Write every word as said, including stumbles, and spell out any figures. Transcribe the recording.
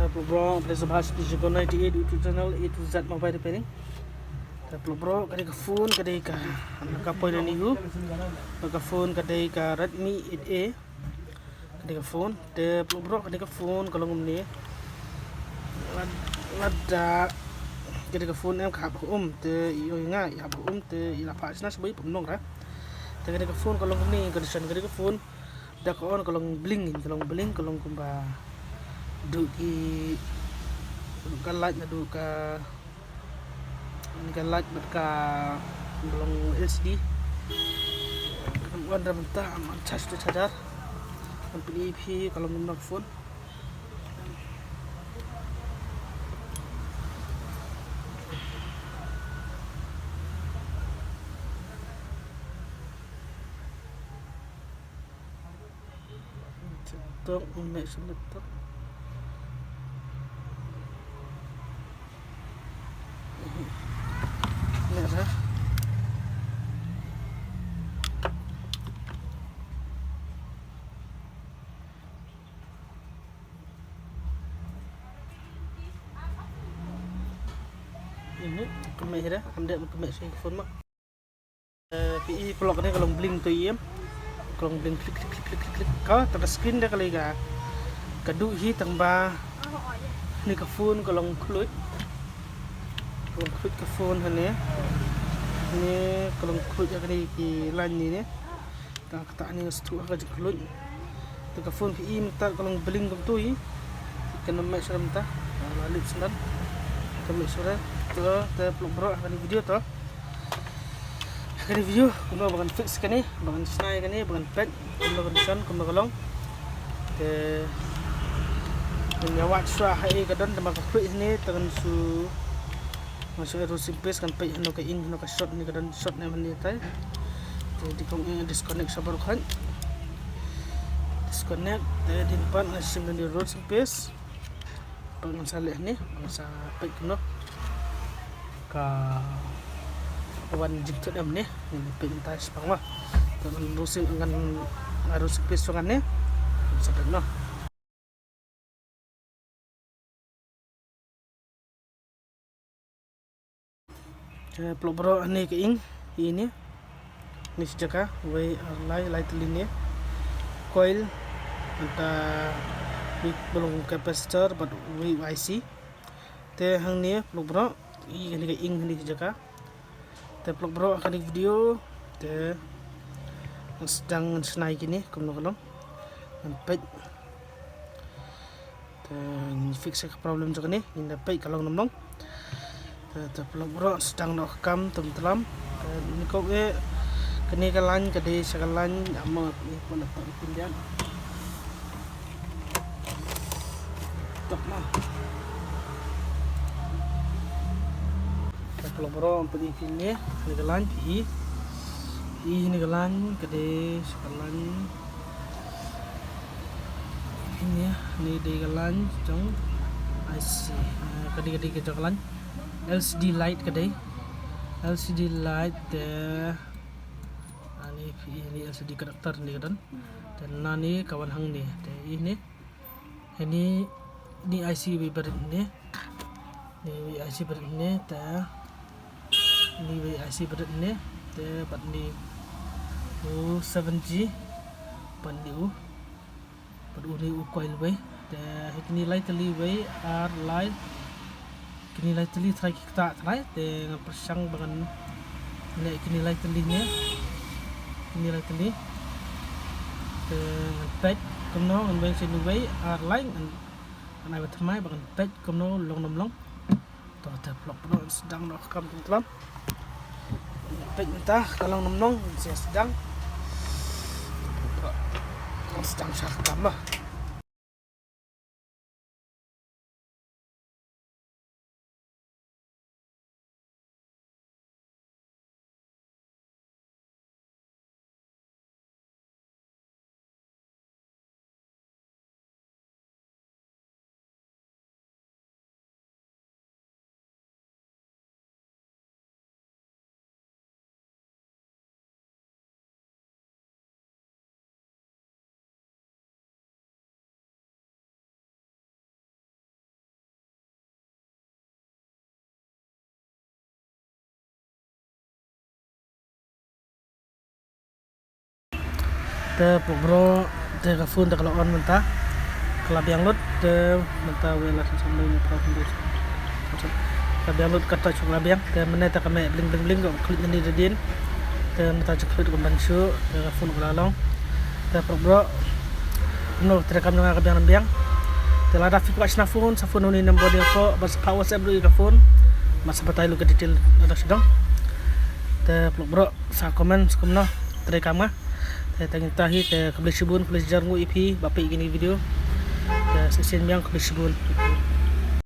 Paralok bro, phi sngewbha sha Pijikon ninety-eight YouTube channel, A to Z mobile repairing. Te paralok bro, ka dei ka phone, ka dei ka, ka poi na Nihu. Ka phone ka dei ka Redmi eight A. Ka dei ka phone, te paralok bro, ka dei ka phone ka long kumne. Lad-, lada ka dei ka phone em ka hap ha um, te i ong ïa nga i hap ha um, te i la phah shna shibun i pynlong ra. Te ka dei ka phone ka long kumne, ka dei shen ka dei ka phone. Da ka on ka long bling, ka long bling, ka long kumba duh ki, ka light, naduh ka, ka light bad ka long L C D. Ka long on da mynta am charge da charger. Am pyn ïa phi ka long kumno ka phone. TikTok, meh sha TikTok. Meh sha. Ini, kemeh ira, ande kemeh sha phone ma. Eh, phi i paralok, kane ka long bling to ïem. Ka long bling klik klik klik klik klik klik. Ka, tang ka screen da ka lei ka, ka duh hi tang ba ne ka phone ka long khluit. Ka long khluit ka phone hane. Ne ka long khluit ïa kane ki line ni ne. Tang kata ni nga sngewthuh ha ka jingkhluit. Te ka phone phi i mynta ka long bling kumto hi. Kan ym meh shuh mynta. La lip snan. Kan ym meh shuh. Te, te paralok bro, ha kane video to. Kane video, kumno ba ngan fix kane, ba ngan shna ïa kane, ba ngan peit kumno condition, kumno ka long. Te ngan ïa wad shuwa ha ei ka don, te ma ka khluit hane, te ngan shu, ngan shu ai rosing paste, ngan peit hano ka ing, hano ka short, hane ka don short ne mane tai. Te dei kong, eh, disconnect sha baroh khoit. Disconnect, te dei pat ngan shim kane rosing paste. Ba ngan sa leh ne, ba ngan sa peit kumno ka wan jingthut em ne, ngan peit mynta shaphang ma. Te ngan rosing, ngan, ngan rosing paste ngan ne, ngan sa peit no. Te paralok bro, ane ka ing, ine. Ni shi jaka, wei, ah, lai, lai tylli ne. Coil, mynta wei ba long capacitor, bad wei I C. Te hangne paralok bro, i kane ka ing hangne shi jaka. Te paralok bro, kane ka video, te ngan sdang ngan shna ïa kine, kumno ka long. Ngan peit. Te ngin fix ïa ka problem jong kane, ngin da peit ka long ne ym long. Te, te paralok bro, sdang noh ka kam, tum tlam. Te ni ko e, kane ka line, ka dei sha ka line, amo, ni ko na pang pyndiat. Tok na. Te paralok bro, pyn i phi ne, kane ka line, phi i. Phi i kane ka line, ka dei sha ka line. Phi ne, kane dei ka line jong I C. Eh, ka dei, ka dei ka jong ka line. L C D light ka dei. L C D light te, ani phi i, ani L C D connector ni ka don. Te nani ka wan hangne. Te i ne. Ini, ini I C wei ba rit ne. Ini wei I C ba rit ne, te. Ini wei I C ba rit ne, te bad ini u seven G, bad ini u, bad u ini u coil wei, te kini lai tylli wei, ar lai, kini lai tylli trai ki kata trai, te ngan pyrshang ba ngan leh kini lai tylli ne, kini lai tylli, te ngan peit kumno, ngan weng sien wei, ar lai, ngan, ngan ai ba thymmai, ba ngan peit kumno, long ne ym long. To te paralok bro, sdang noh ka kam tum tlam. Peit mynta, ka long ne ym long, sdang. Sdang sha ka kam ma. Te pok bro, te ka phone te ka la on mynta. Ka la biang lut, te mynta wei la sa sa mei ni phone te. Ka biang lut ka touch ka la biang, te mynne te ka meh bling bling bling ka klik ni da din. Te mynta ju klik ka ban shu, te ka phone ka la long. Te pok bro. No, te kam nga ka biang biang. Te lada phi kwah shna phone, sa phone ni number dia pok, bad sa WhatsApp ruh ïa ka phone. Bad sa batai lut ka detail lada sdang. Te pok bro, sa comment sa kumno, te kam nga. Te tang ita hi, te khublei shibun, khublei jar nguh ïa phi ba peit kine video. Te shisien biang khublei shibun.